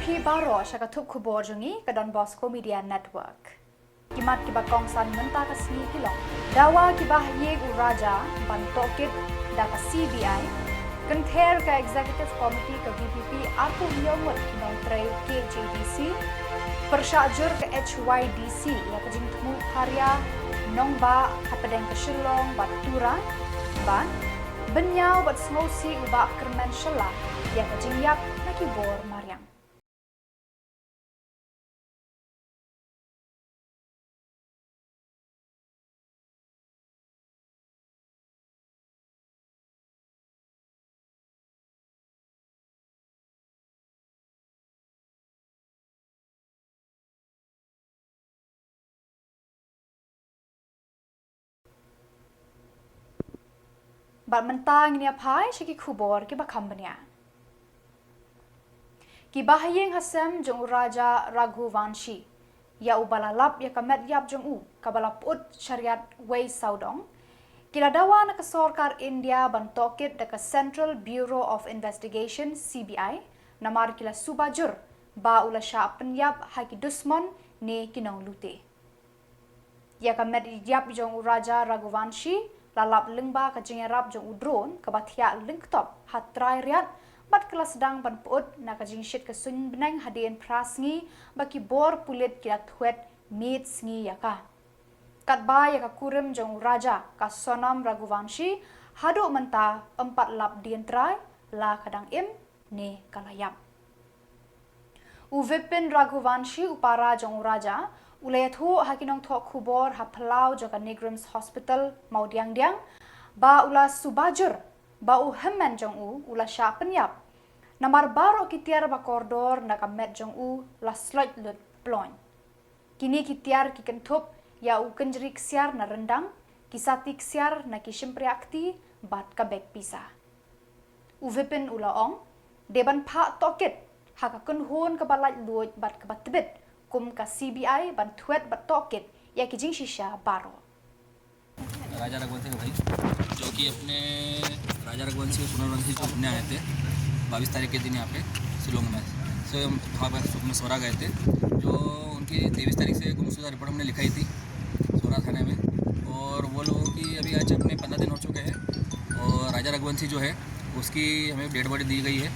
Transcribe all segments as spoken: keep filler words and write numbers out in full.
Ki baroh sha ka thup khubor jong ngi ka Don Bosco Media Network. Ki mat kiba kongsan mynta ka sngi ki long: Dawa kiba ha ïing u Raja ban tohkit da ka C B I. Kynther ka Executive Committee ka V P P arphew hynñiew ngut ki nongtrei K H A D C. Pyrshah jur ka H Y D C ïa ka jingthmu pharia nongbah hapdeng ka Shillong bad Tura. Bad bynñiaw bad sngewsih u Bah Kyrmen Shylla ïa ka jingïap na ki bor mariang. Bad mynta ngin ïa phai sha ki khubor kiba kham bniah. Kiba ha ïing ha sem jong u Raja Raghuvanshi, ïa uba la lap ïa ka met ïap jong u kaba la pyut shariat wei sawdong, ki la dawa na ka sorkar India ban tohkit da ka Central Bureau of Investigation, C B I, namar ki la suba jur ba u la shah pynïap ha ki dusmon ne ki nonglute. Ïa ka met ïap jong u Raja Raghuvanshi la lap lyngba ka jingïarap jong u drone kaba thiah lyngktop ha trai riat bad ka la sdang ban pyut na ka jingshit ka suiñ bneng hadien phra sngi ba ki bor pulit ki la thwet miet sngi ïa ka. Katba ïa ka kurim jong u Raja ka Sonam Raghuvanshi haduh mynta ym pat lap dien trai la ka dang im ne ka la ïap. U Vipin Raghuvanshi u para jong u Raja u la ïathuh ha ki nongthoh khubor ha phyllaw jong ka NEIGRIHMS Hospital Mawdiangdiang ba u la suba jur ba u hynmen jong u u la shah pynïap namar baroh ki tiar ba kordor na ka met jong u la sloit lut ploiñ. Kine ki tiar ki kynthup ïa u kynjri ksiar na ryndang, ki sati ksiar na ki shympriahkti bad ka bek pisa. U Vipin u la ong, dei ban phah tohkit ha ka kynhun kaba laitluid bad kaba tbit kum ka C B I ban thwet bad tohkit ïa ki jingshisha baroh. राजा रघुवंशी का भाई, जो कि अपने राजा रघुवंशी और सोनम रघुवंशी जो घूमने आए थे बाईस तारीख के दिन यहाँ पे शिलोंग में, सो हम वहाँ पर अपने सोरा गए थे। जो उनकी तेईस तारीख से गुमशुदा रिपोर्ट हमने लिखाई थी सोरा थाने में, और वो लोगों की अभी आज अपने पंद्रह दिन हो चुके हैं। और राजा रघुवंशी जो है, उसकी हमें डेड बॉडी दी गई है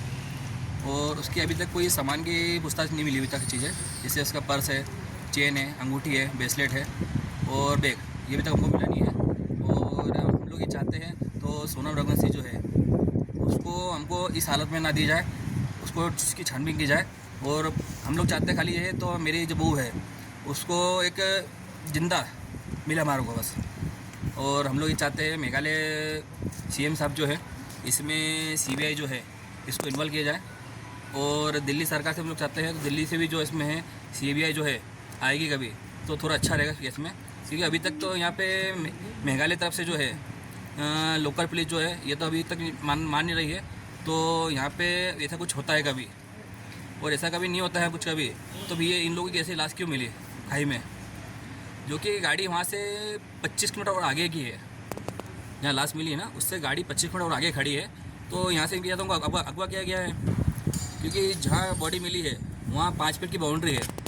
और उसकी अभी तक कोई सामान की पूछताछ नहीं मिली अभी तक चीज़ें, जैसे उसका पर्स है, चेन है, अंगूठी है, ब्रेसलेट है और बैग, ये अभी तक हमको मिला नहीं है। और हम लोग ये चाहते हैं तो सोनम रघुवंशी जो है, उसको हमको इस हालत में ना दी जाए, उसको उसकी छानबीन की जाए। और हम लोग चाहते हैं खाली ये, तो मेरी जो बहू है उसको एक जिंदा मिले हमारे को बस। और हम लोग ये चाहते हैं मेघालय सीएम साहब जो है, इसमें सीबीआई जो है, इसको इन्वॉल्व किया जाए। और दिल्ली सरकार से हम लोग चाहते हैं तो दिल्ली से भी जो इसमें है सीबीआई जो है आएगी कभी, तो थोड़ा अच्छा रहेगा केस में, क्योंकि अभी तक तो यहाँ पे मे-, मेघालय तरफ से जो है, अ, लोकल पुलिस जो है, ये तो अभी तक मान मान नहीं रही है। तो यहाँ पे ऐसा कुछ होता है कभी, और ऐसा कभी नहीं होता है कुछ कभी, तो भी ये इन लोगों की ऐसी लाश क्यों मिली खाई में, जो कि गाड़ी वहाँ से पच्चीस किलोमीटर और आगे की है, जहाँ लाश मिली है ना, उससे गाड़ी पच्चीस किलोमीटर और आगे खड़ी है। तो यहाँ से इनकी, या तो उनको अगवा अगवा किया गया है, क्योंकि जहाँ बॉडी मिली है वहाँ पाँच फीट की बाउंड्री है।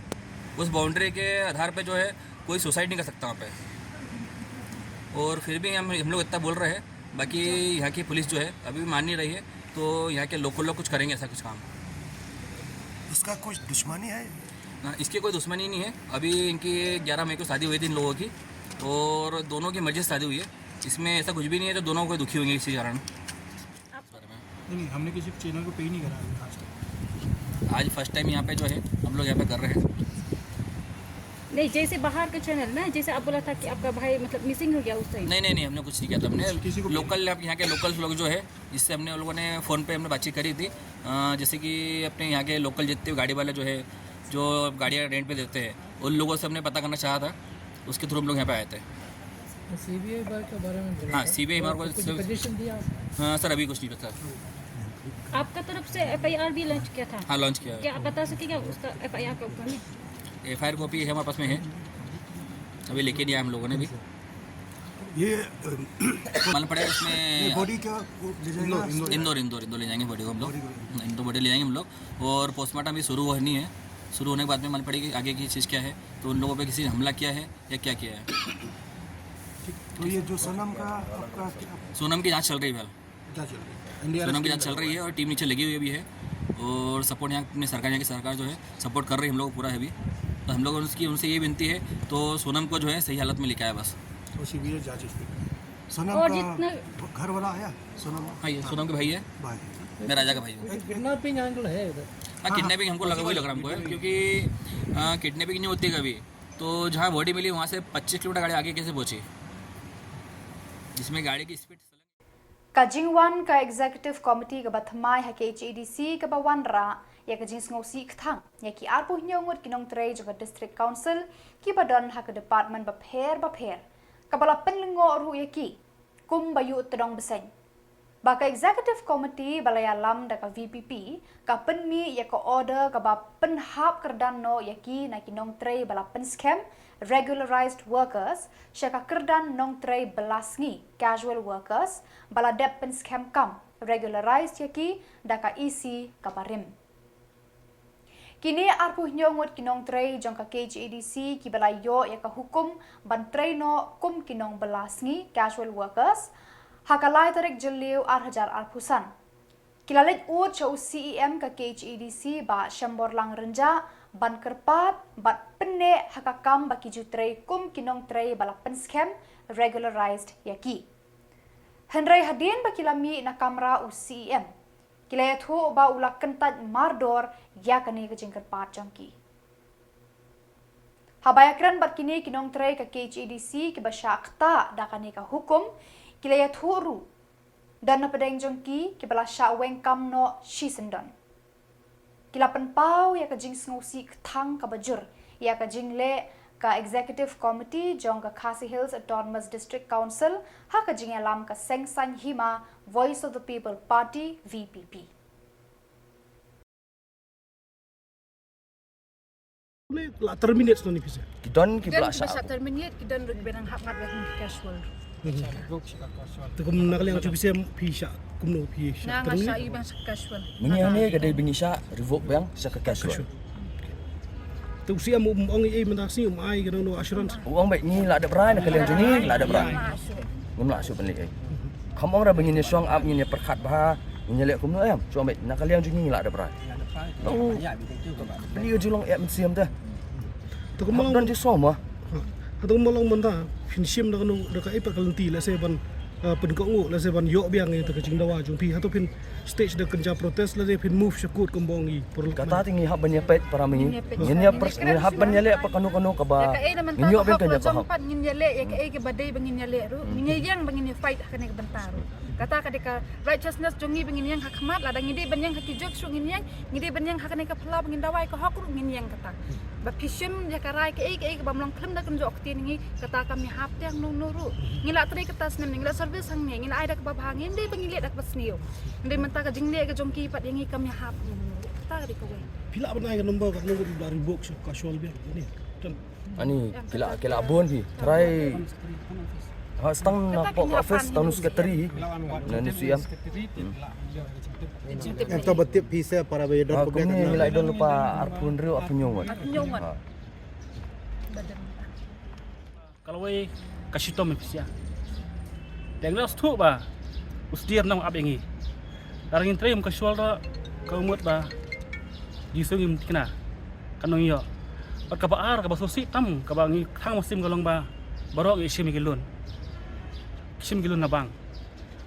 उस बाउंड्री के आधार पे जो है कोई सुसाइड नहीं कर सकता वहाँ पे। और फिर भी हम हम लोग इतना बोल रहे हैं, बाकी यहाँ की पुलिस जो है अभी भी मान नहीं रही है। तो यहाँ के लोकल लोग कुछ करेंगे ऐसा कुछ काम। उसका कुछ दुश्मनी है? ना, इसकी कोई दुश्मनी नहीं है। अभी इनकी ग्यारह मई को शादी हुई थी इन लोगों की, और दोनों की मर्जी से शादी हुई है। इसमें ऐसा कुछ भी नहीं है जो दोनों को दुखी होंगे इसी कारण। इस बारे में नहीं, नहीं, हमने किसी चैनल को पे ही नहीं करा अभी आज तक। आज फर्स्ट टाइम यहाँ पे जो है हम लोग यहाँ पे कर रहे हैं। नहीं, जैसे बाहर का चैनल ना, जैसे आप बोला था कि आपका भाई मतलब मिसिंग हो गया उस टाइम। नहीं, नहीं, नहीं, हमने कुछ नहीं किया था। हमने किसी को भी लोकल, आप यहाँ के लोकल लोग जो है, जिससे हमने उन लोगों ने फ़ोन पे हमने बातचीत करी थी, अ, जैसे कि अपने यहाँ के लोकल जितने भी गाड़ी वाले जो है, जो गाड़ियाँ रेंट पे देते हैं, उन लोगों से हमने पता करना चाहा था, उसके थ्रू हम लोग यहाँ पे आए थे। सीबीआई के बारे में बोला हाँ, था। सीबीआई हमारे को कुछ सिर्फ सजेशन दिया? हाँ सर, अभी कुछ नहीं पता। आपका तरफ से एफआईआर भी लॉन्च किया था? हाँ, लॉन्च किया है। क्या आप बता सकेंगे उसका, एफआईआर के ऊपर में? एफआईआर कॉपी है हमारे पास में है, अभी लेके नहीं आया हम लोगों ने भी। ये अम, मालूम पड़ेगा इसमें। ये बॉडी क्या वो ले जाएगा? इंदौर, इंदौर, इंदौर ले जाएंगे बॉडी को हम लोग। बॉडी को। इंदौर बॉडी ले जाएंगे हम लोग। और पोस्टमार्टम भी शुरू होनी है। शुरू होने के बाद में मालूम पड़ेगी कि आगे की चीज़ क्या है, तो उन लोगों पे किसी ने हमला किया है या क्या किया है। ठीक, तो ये जो सोनम का आपका क्या सोनम की जांच चल रही है फिलहाल। क्या चल रही है? एनडीआरएफ सोनम की टीम जांच चल रही है और टीम नीचे लगी हुई भी है। और सपोर्ट यहाँ अपने सरकार, यहाँ की सरकार जो है, सपोर्ट कर रही है हम लोग को पूरा है अभी। तो हम लोग उनकी, उनसे ये विनती है, तो सोनम को जो है, सही हालत में लेके आए बस। और सीबीआई जांच इस पे। सोनम और का जितना घर वाला आया? सोनम? हाँ, ये सोनम के भाई है। भाई। मैं राजा का भाई हूँ। किडनैपिंग एंगल है इधर। हाँ, किडनैपिंग हमको लगा, वही लग रहा हमको है, क्योंकि किडनैपिंग नहीं होती कभी। तो जहाँ बॉडी मिली, वहाँ से पच्चीस किलोमीटर गाड़ी आगे कैसे पहुँची, जिसमें गाड़ी की स्पीड Ka jingwan ka Executive Committee kaba thymmai ha K H A D C kaba wanrah ïa ka jingsngewsih kthang ïa ki arphew hynñiew ngut ki nongtrei jong ka District Council kiba don ha ka department bapher bapher, kaba la pynlyngngoh ruh ïa ki kum ba ïuh tdong bseiñ. Ba ka Executive Committee ba la ïalam da ka V P P ka pynmih ïa ka order kaba pynhap kyrdan noh ïa ki na ki nongtrei ba la pynskhem, regularized workers, sha ka kyrdan nongtrei bylla sngi, casual workers, ba la dep pynskhem kam, regularized ïa ki da ka E C kaba rim. Kine arphew hynñiew ngut ki nongtrei jong ka K H A D C kiba la ïoh ïa ka hukum ban trei noh kum ki nongbylla sngi, casual workers, ha ka lai tarik Jylliew ar hajar arphew san. Ki la leit ud sha u C E M ka K H A D C Bah Shemborlang Rynjah ban kyrpad bad pynneh ha ka kam ba ki ju trei kum ki nongtrei ba la pynskhem, regularized ïa ki. Hynrei hadien ba ki la mih na kamra u C E M, ki la ïathuh ba u la kyntait mardor ïa kane ka jingkyrpad jong ki. Haba ïakren bad kine ki nongtrei ka K H A D C kiba shah ktah da kane ka hukum, ki la ïathuh ruh don na pdeng jong ki kiba la shah weng kam noh shisyndon. Ki la pynpaw ïa ka jingsngewsih kthang kaba jur ïa ka jingleh ka Executive Committee jong ka Khasi Hills Autonomous District Council ha ka jingïalam ka Seng Saiñ Hima Voice of the People Party, V P P. Ne la terminate sno ni pisa. Ki don ki, don bla ki ba sha shah terminate, ki don ruh ki ba nang hap ngat ba ki casual. Te kum na ka liang jong pisa phi shah kumno phi shah terminate? Nga shah i ba shah casual. Mynne hangne ka dei ba ngi shah revoke ba shah ka casual. Te u C E M um ong ei mynta sngi, um ai ka nongno assurance. U ong ba ngi la dep rai, na ka liang jong ngi la dep rai. Ngim lah shuh ban leh ei. Kham ong ra ba ngin ïa shong ap, ngin ïa pyrkhat bha, ngin ïa leh kumno em. Shuh ba na ka liang jong ngi la dep rai. Beli ka jinglong ïa mynsiem te. Te kumno don jingsngew ma. Ha, te kumno long mynta phin shim da kano, da kaei pat ka lynti, lehse ban, eh, pynkohnguh, lehse ban ïoh biang ïa ka jingdawa jong phi, hato phin stage da kynja protest lane phin move sha court kumba ong i por lok. Kata te ngi hap ban ïa peit para mynta. Ngin ïa peit, ngin hap ban ïa leh pat kano kano kaba ngin ïoh biang ka jingdawa. Ngin ïa leh ïa kaei kaba dei ba ngin ïa leh ruh. Ngin ïa ïeng ba ngin ïa fight ha kane ka bynta ruh. Kata ka dei ka righteousness jong ngi ba ngin ïeng ha khmat, lada ngi dei ban ïeng ha ki judge ruh ngin ïeng, ngi dei ban ïeng ha kane ka pla ba ngin dawa ïa ka hok ruh ngin ïeng kata. Ba phi shim ïa ka rai kaei kaei kaba ym long khlem da kynjoh ktien ngi, kata kam ïahap tang nongno ruh. Ngi la trei kata snem, ngi la service hangne, ngi la ai da kaba bha, ngim dei ba ngi leh da kaba sniew. Ngi dei mynta ka jingleh ka jong ki pat ïa ngi kam ïahap nongno ruh. Kata ka dei kawei. Phi lah ban ai ka number ka number ba revoke sha ka casual biang ni. Ani ki la, ki la bun hi. Try. Ha, stang na pok office, stang secretary hi. Na ni C E M. Em, to ba tip pisa para ba ïa don. Ha, kumne ngi la don lypa arphew hynriew, arphew hynñiew ngut. Arphew hynñiew ngut. Ha. Ka lawei ka shitom pisa. Dang la sdang ba u sdie nong ap ïa ngi. Lada ngin trei kum ka casual ruh ka mut ba jingsngew ngim thikna. Ka nongïoh. Bad kaba ar, kaba sngewsih tam, kaba ngi kthang mynsiem ka long ba baroh ngi shim ïa ki loan. Shim ïa ki loan na bank.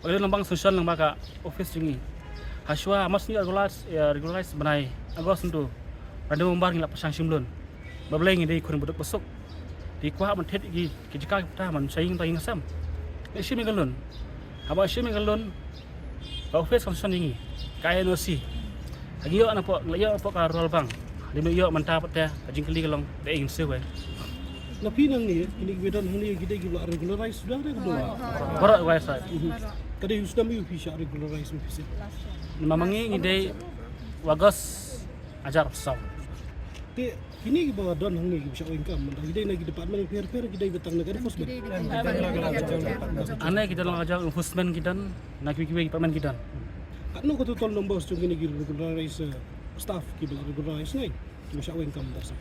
Ba ki loan na bank sanction lang bad ka office jong ngi. Hashwa mar shu regularize, eh, regularize bnai August tu. Bad November ngi la pyrshang shim loan. Ba balei ngi dei khun ba duk ba suk. Te kwah ban thied ïa ki, ki jaka ki pyrta ban shah ïing ta ïing sem. Ngi shim ïa ka loan. Haba shim ïa ka loan, ka office ka sanction ïa ngi. Ka N O C. Ngi ïoh na pdeng, ngi ïoh na pdeng ka Rural Bank. Lada ym ïoh mynta pat te, ka jingkylli ka long, dei ngin siew wei. Na phi nangne, kine kiba don hangne ki dei kiba la regularize suda, dei ka dei. Baroh regularize. Mhm. Ka dei u snem aïu phi shah regularize phi siew? Namar ma ngi ngi dei August hajar arphew saw. Te Kine kiba don hangne kiba shah weng kam, mynta ki dei na ki department pher pher, ki dei ba tang na ka enforcement. Hangne ki don lang ka jong enforcement ki don, na kiwei kiwei department ki don. Katno ka total numbers jong kine ki regularized, uh, staff kiba la regularize ne kiba shah weng kam mynta sa?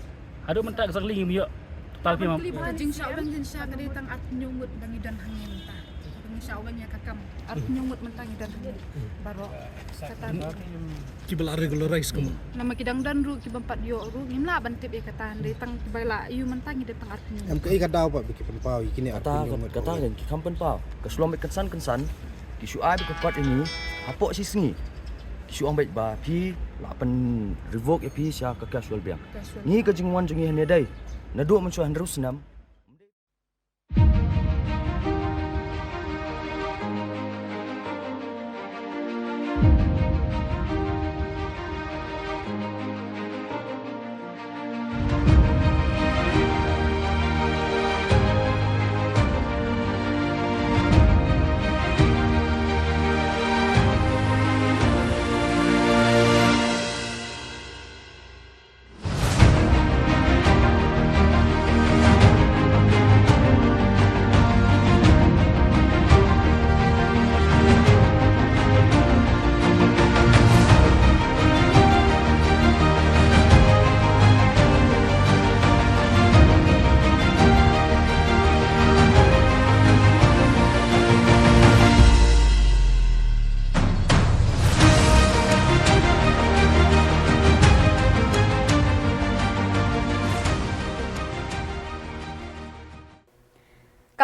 Haduh mynta ka sa kali ngi ïoh total phi ma. Ka jingshah weng jingshah ka dei tang arphew ngut ba ngi don hangne mynta. Ngi shah weng ïa ka kam arphew ngut mynta ngi don hangne baroh. Kata kiba la regularize kumno? Namar ki dang don ruh kiba pat ïoh ruh ngim lah ban tip ïa kata, dei tang kiba la ïoh mynta ngi dei tang arphew ngut. Em kaei ka daw ba ki pynpaw ïa kine arphew ngut? Kata ka ki kham pynpaw. Ka shlom bad kynsan kynsan ki shu ai bad ka kot ïa ngi hapoh shi sngi. Ki shu ong bad ba phi lah pyn revoke ïa phi sha ka casual biang. Ngi ka jingwan jong ngi hangne dei naduh mynshuwa hynriew snem.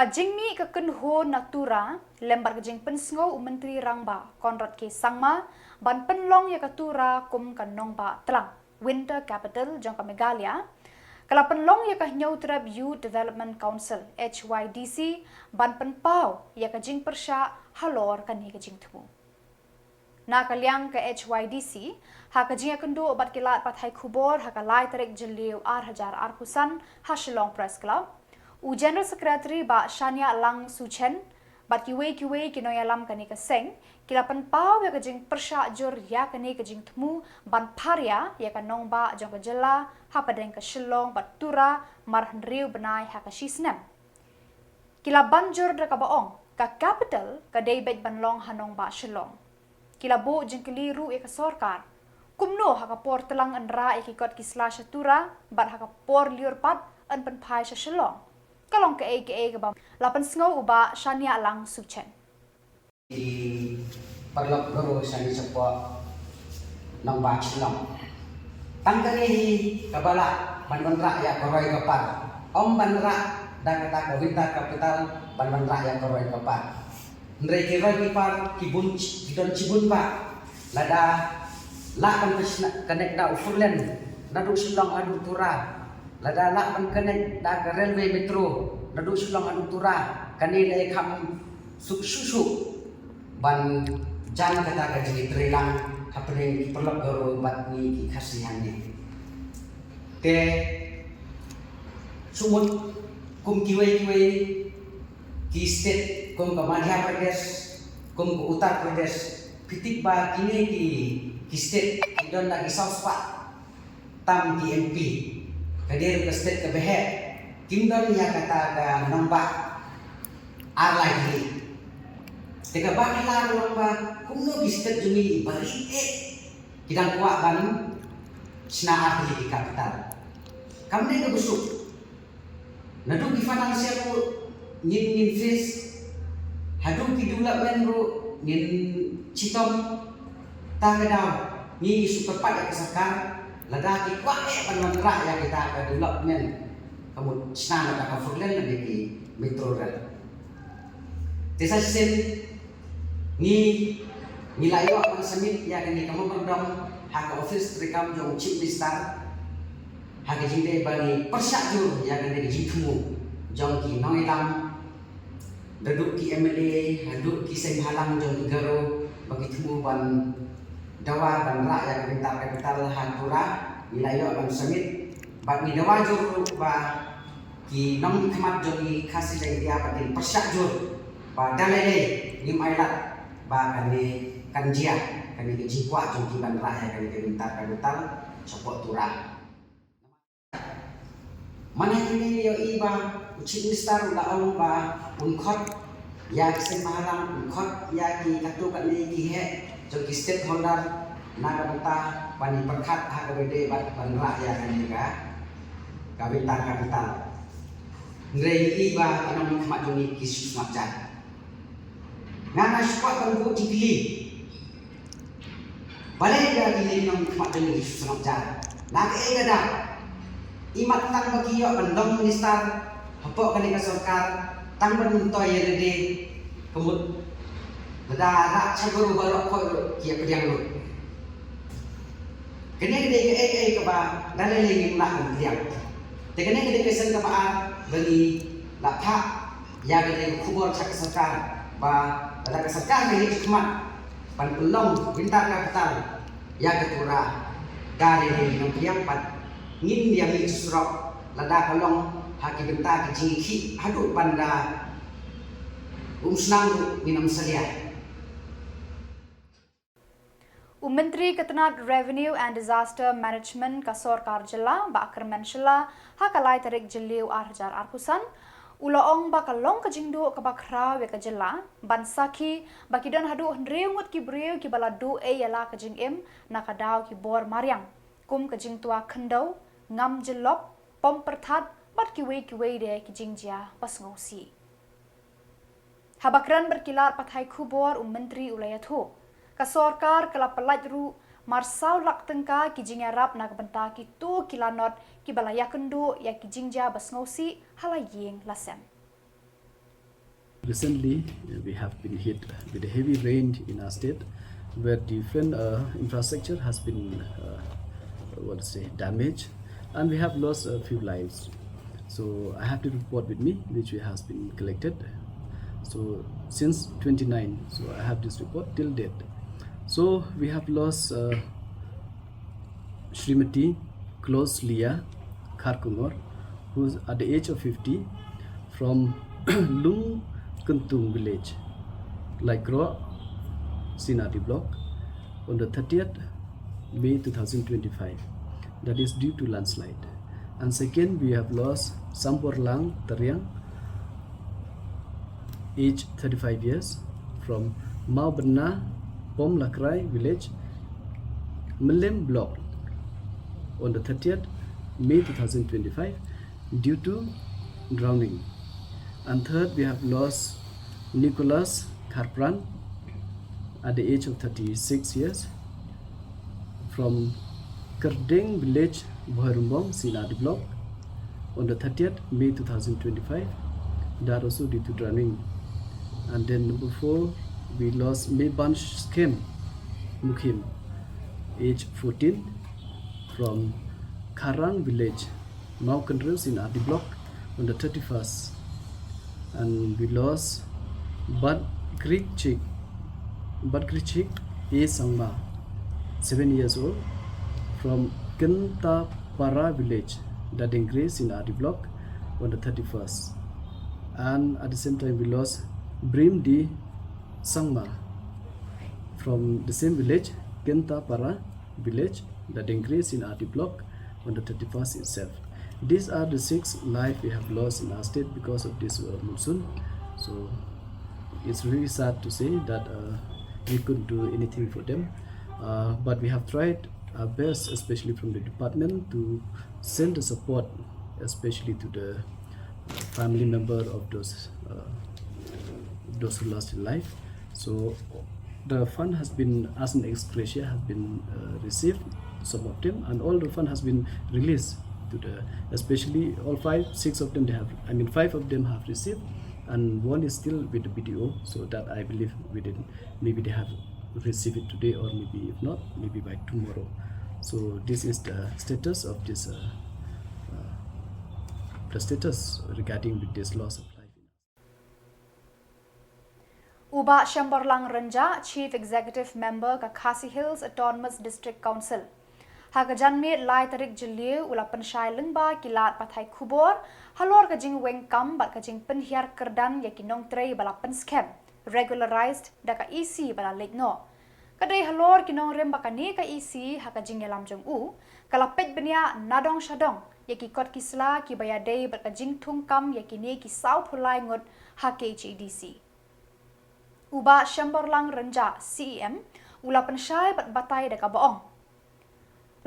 Ka jingmih ka kynhun na Tura lem bad ka jingpynsngew u Myntri Rangbah Conrad K Sangma ban pynlong ïa ka Tura kum ka nongbah tlang, winter capital jong ka Meghalaya, ka la pynlong ïa ka Hynñiewtrep Youth Development Council, H Y D C, ban pynpaw ïa ka jingpyrshah halor kane ka jingthmu. Na ka liang ka H Y D C, ha ka jingïakynduh bad ki lad pathai khubor ha ka lai tarik Jylliew ar hajar arphew san ha Shillong Press Club, u General Secretary Bah Shaniah Lang Suchen bad kiwei kiwei ki nongïalam kane ka seng ki la pynpaw ïa ka jingpyrshah jur ïa kane ka jingthmu ban pharia ïa ka nongbah jong ka jylla hapdeng ka Shillong bad Tura mar hynriew bnai ha ka shi snem. Ki la ban jur da kaba ong ka capital ka dei beit ban long ha nongbah Shillong. Ki la buh jingkylli ruh ïa ka sorkar, kumno ha ka por tlang yn rah ïa ki kot ki sla sha Tura bad ha ka por lyiur pat yn pynphai sha Shillong? Ka long kaei kaei kaba la pynsngew u Bah Shaniah Lang Suchen. Ki paralok guru sha ngi shapoh nongbah Shillong. Tang kane hi kaba lah ban wanrah ïa ka roi ka par. Ym ban rah da kata ka winter capital ban wanrah ïa ka roi ka par. Hynrei ki roi ki par ki bun, ki don shibun bah. Lada lah ban pynshna connect da u four lane naduh Shillong haduh Tura. Lada lah ban connect da ka railway metro naduh Shillong haduh Tura. Kane dei kham suk suk suk ban jan kata ka jingïatreilang hapdeng ki paralok guru bad ngi ki Khasi hangne. Te sumut kum kiwei kiwei ki state kum ka Madhya Pradesh, kum ka Uttar Pradesh, phi tip ba kine ki, ki state ki don da ki saw spah tam ki M P. Ka dei ruh ka state kaba heh, kim don ïa kata ka nongbah ar lai tylli. Te kaba khlem long ba kumno ki state jong ngi ba ri eh ki dang kwah ban shna ar tylli ki capital. Kam dei kaba suk. Naduh ki financial ruh ngin, ngin face, haduh ki development ruh ngin chitom. Ta ka daw ngi shu kyrpad ïa ka sorkar, lada ki kwah eh ban wanrah ïa kita ka development, ka mut shna na ka four lane lane ki metro rail. Te sa shisien ngi, ngi la ïoh ban submit ïa kane ka memorandum ha ka office treikam jong Chief Minister ha ka jingdei ba ngi pyrshah jur ïa kane ka jingthmu jong ki nongïalam, naduh ki M L A haduh ki seng bhalang jong ki Garo ba ki thmu ban dawa ban rah ïa ka bynta capital ha Tura. Ngi la ïoh ban submit bad ngi dawa jur ruh ba ki nongmihkhmat jong ngi Khasi Jaiñtia ba kin pyrshah jur ba da lei lei ngim ailad ba kane kan jia, kane ka jingkwah jong ki ban rah ïa kane ka bynta capital shapoh Tura. Mynta kine ïohi ba u Chief Minister u la ong ba un khot ïa ki seng bhalang, un khot ïa ki katto katne ki heh jong ki stakeholder na ka bynta ban ïa pyrkhat ha kaba ïadei bad ban rah ïa kane ka, ka bynta ka bynta. Hynrei ngi i ba ki nongmihkhmat jong ngi ki shu sngap jar. Nga nga shu kwah ban buh jingkylli. Balei da kine ki nongmihkhmat jong ngi ki shu sngap jar? Na kaei ka daw? Imat tang ba ki ïoh ban long minister hapoh kane ka sorkar, tang ban myntoi ïa lade ka mut. Lada rah sha baroh baroh khoit ruh ki ïa pdiang lut. Kane ka dei kaei kaei kaba da lei lei ngim lah ban pdiang. Te kane ka dei ka sien kaba ar ba ngi la phah ïa kane ka khubor sha ka sorkar ba lada ka sorkar ka leit shakhmat ban pynlong bynta ka bynta ïa ka Tura, da lei lei ngim pdiang bad ngin ïa mih surok lada ka long ha ki bynta ki jingïakhih haduh ban da umsnam ruh ngin ym salia. U Myntri ka tnat Revenue and Disaster Management ka sorkar jylla, Bah Kyrmen Shylla, ha ka lai tarik Jylliew ar hajar arphew san, u la ong ba ka long ka jingduh kaba khraw ïa ka jylla ban sakhi ba ki don haduh hynriew ngut ki briew kiba la duh ei ïa la ka jingim na ka daw ki bor mariang, kum ka jingtwa khyndew, ngam jyllop, pom pyrthat bad kiwei kiwei de ki jingjia ba sngewsih. Haba kren bad ki lad pathai khubor, u Myntri u la ïathuh, ka sorkar ka la pyllait ruh mar saw lak tyngka ki jingïarap na ka bynta kito ki lanot kiba la ïakynduh ïa ki jingjia ba sngewsih ha la ïing la sem. Recently, uh, we have been hit with a heavy rain in our state, where different, uh, infrastructure has been, uh, what to say, damaged, and we have lost a few lives. So I have the report with me, which we has been collected. So since twenty-nine, so I have this report till date. So we have lost, uh, Shrimati Close Leah Kharkongor, who's at the age of fifty, from Lungkyntung village, Laikro, Sinati block, on the thirtieth May two thousand twenty-five. That is due to landslide. And second, we have lost Samborlang Tariang, age thirty-five years, from Mawbenna Pomlakrai village, Mylliem block, on the thirtieth May two thousand twenty-five due to drowning. And third, we have lost Nicholas Kharpran at the age of thirty-six years, from Kyrdeng village, Bhoirymbong, Sinati block, on the thirtieth May two thousand twenty-five, that also due to drowning. And then number four, we lost Meban Skhem Mukhim, age fourteen, from Kharang village, Mawkynrew, Sinati block, on the thirty-first. And we lost Badkrichik, Badkrichik A Sangma, seven years old, from Kentapara village, Dadengre, Sinati block, on the thirty-first. And at the same time, we lost Brimdi Sangma from the same village, Kentapara village, Dadengre, Sinati block, on the thirty-first itself. These are the six life we have lost in our state because of this, uh, monsoon. So it's really sad to say that, uh, we couldn't do anything for them. Uh, but we have tried our best, especially from the department, to send the support, especially to the, uh, family member of those, uh, those who lost their life. So the fund has been, as an ex gratia, has been, uh, received, some of them, and all the fund has been released to the, especially all five, six of them they have, I mean, five of them have received, and one is still with the B D O, so that I believe within, maybe they have received it today, or maybe if not, maybe by tomorrow. So this is the status of this, uh, uh, the status regarding with this loss of life. U Bah Shemborlang Rynjah, Chief Executive Member ka Khasi Hills Autonomous District Council, ha ka janmiet lai tarik Jylliew u la pynshai lyngba ki lad pathai khubor halor ka jingweng kam bad ka jingpynhiar kyrdan ïa ki nongtrei ba la pynskhem, regularized, da ka E C ba la leit noh. Ka dei halor ki nongrim ba kane ka E C ha ka jingïalam jong u ka la peit bniah nadong shadong ïa ki kot ki sla kiba ïadei bad ka jingthung kam ïa kine ki saw phew lai ngut ha K H A D C. U Bah Shemborlang Rynjah, C E M, u la pynshai bad batai da kaba ong,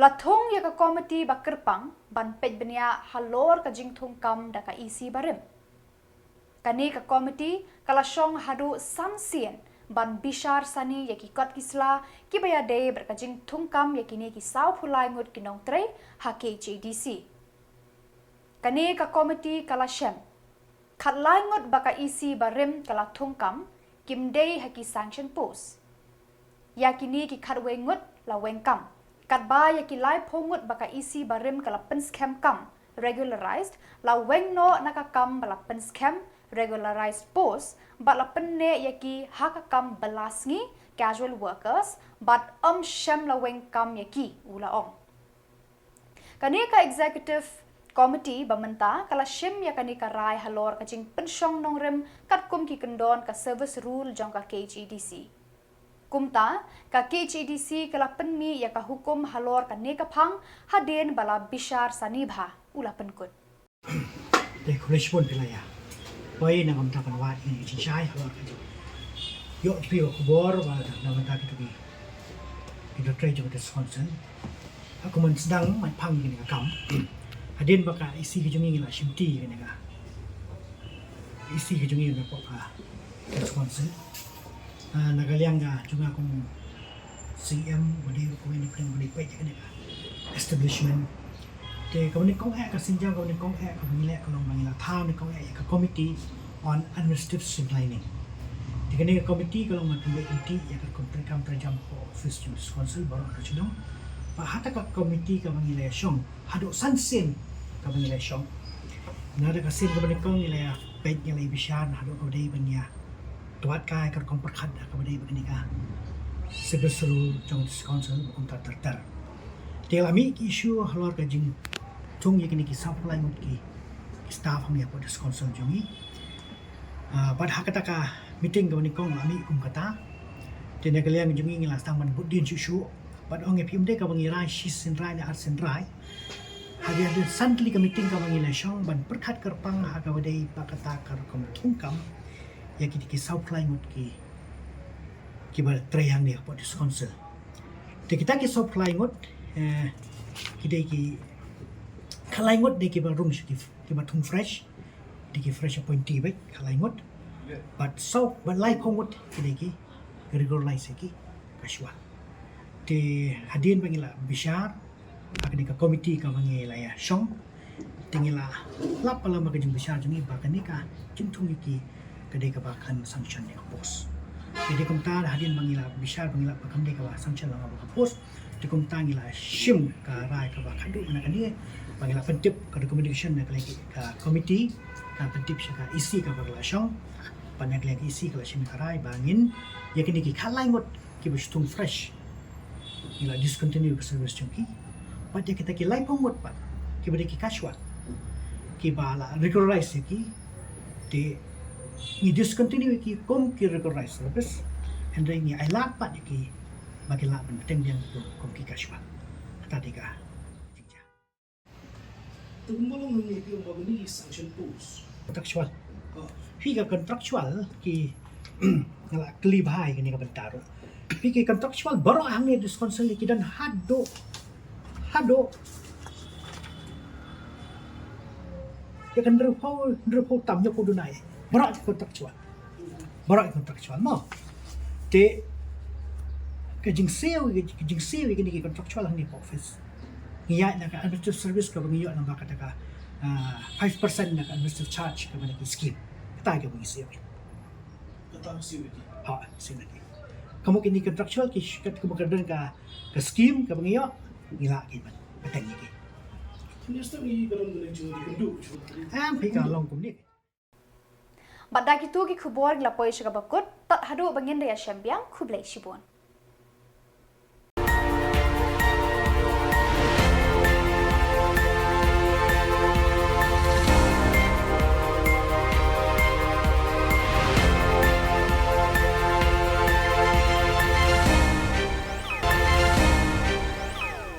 la thung ïa ka komiti ba kyrpang ban peit bniah halor ka jingthung kam da ka E C barim. Kane ka komiti ka la shong haduh san sien ban bishar sani ïa ki kot ki sla kiba ïadei bad ka jingthung kam ïa kine ki saw phew lai ngut ki nongtrei ha K H A D C. Kane ka komiti ka la shem, khatlai ngut ba ka E C barim ka la thung kam kim dei ha ki sanction post. Ïa kine ki khatwei ngut la weng kam, katba ïa ki laiphew ngut ba ka E C barim ka la pynskhem kam, regularized, la weng noh na ka kam ba la pynskhem, regularized post, bad la pynneh ïa ki ha ka kam bylla sngi, casual workers, bad ym shym la weng kam ïa ki, u la ong. Kane ka executive committee ba mynta ka la shim ïa kane ka rai halor ka jingpynshong nongrim katkum ki kyndon ka service rule jong ka K H A D C. Kumta, ka K H A D C ka la pynmih ïa ka hukum halor kane ka phang hadien ba la bishar sani bha, u la pynkut. Te khublei shibun phi la ïa poi na ka bynta ban wad ïa kane ka jingshai halor ka jingïoh phi ka khubor ba na ka bynta kito ki, kito trei jong ka District Council. Ha kum ban sdang ban phang ïa kane ka kam, hadien ba ka E C ka jong ngi la shimti ïa kane ka E C ka jong ngi na pdeng ka District Council. Ah, na ka liang ka jong nga kum C M, ba dei ruh kawei na pdeng ba dei peit ïa kane ka establishment. Te kaba nyngkong eh, ka sienjam kaba nyngkong eh kaba ngi leh ka long ba ngi la thaw nyngkong eh ïa ka Committee on Administrative Streamlining. Te kane ka committee ka long ban pynbeit lynti ïa ka kum treikam treijam ka office jong District Council baroh ka shnong. Bad ha kata ka committee kaba ngi la ïa shong haduh san sien kaba ngi la ïa shong. Na kata ka sien kaba nyngkong ngi la ïa peit, ngi la ïa bishar na haduh kaba dei ban ïa twad kai ka rukom pyrkhat ha kaba dei ba kane ka service rule jong District Council ba kumta ter ter. Te la mih ki issue halor ka jingthung ïa kine ki saw phew lai ngut ki, ki staff hangne hapoh District Council jong ngi. Ah, bad ha kata ka meeting kaba nyngkong la mih kum kata. Te na ka liang jong ngi ngi la sdang ban bud dien shuh shuh. Bad ong ïa phi, ym dei kaba ngi rai shi sien rai ne ar sien rai. Hadien hadien san tylli ka meeting kaba ngi la shong ban pyrkhat kyrpang ha kaba dei ba kata ka rukom thung kam ïa kine ki saw phew lai ngut ki, kiba trei hangne hapoh District Council. Te kita ki saw phew lai ngut, eh, ki dei ki, khatlai ngut dei kiba rung sha ki, kiba thung fresh, dei ki fresh appointee beit, khatlai ngut. Bad saw, bad laiphew ngut ki dei ki, ki regularize ïa ki casual. Te hadien ba ngi la bishar ha kane ka committee kaba ngi la ïa shong, te ngi la lap palat ba ka jingbishar jong ngi ba kane ka jingthung ïa ki ka dei kaba kan sanction ïa ka post. Te dei kumta hadien ba ngi la bishar ba ngi la lap ba kam dei kaba sanction lang ba ka post, te kumta ngi la shim ka rai kaba khadduh na kane, ba ngi la pyntip ka recommendation na ka liang ka committee, ka pyntip sha ka E C kaba ka la shong. Bad na ka liang ka E C ka la shim ka rai ba ngin ïa kine ki khatlai ngut kiba shu thung fresh, ngi la discontinue ka service jong ki. Bad ïa kita ki laiphew ngut pat kiba dei ki casual, kiba la regularize ïa ki, te ngi discontinue ïa ki kum ki regularize service. Hynrei ngi ailad pat ïa ki ba ki lah ban bteng biang kum ki casual. Kata dei ka jingjia. Te kumba long hangne phi ong ba kine ki sanction post. Contractual. Oh. Phi, ka contractual ki, nga la kylli bha ïa kane ka bynta ruh. Phi, ki contractual baroh hangne District Council ki don haduh, haduh ïa ka hynriewphew, hynriewphew tam, hynñiewphew duna. Baroh ki contractual. Baroh ki contractual mo. Te ka jingsiew, ka jingsiew ïa kine ki contractual hangne hapoh office, ngi ïaid na ka administrative service kaba ngi ïoh lyngba kata ka, ah, five percent na ka administrative charge kaba na ki scheme. Kata kaba ngi siew. Kata siew ïa ki. Ha, siew ïa ki. Ka mut kine ki contractual ki, ka mut ka don ka, ka scheme kaba ngi ïoh, ngi lah ki ban bteng ïa ki. Minister, ngi ka don ka jingkynduh. Em, phi, ka long kumne. Bad da kito ki khubor ngi la poi sha kaba kut, tad haduh ba ngin da ïashem biang, khublei shibun.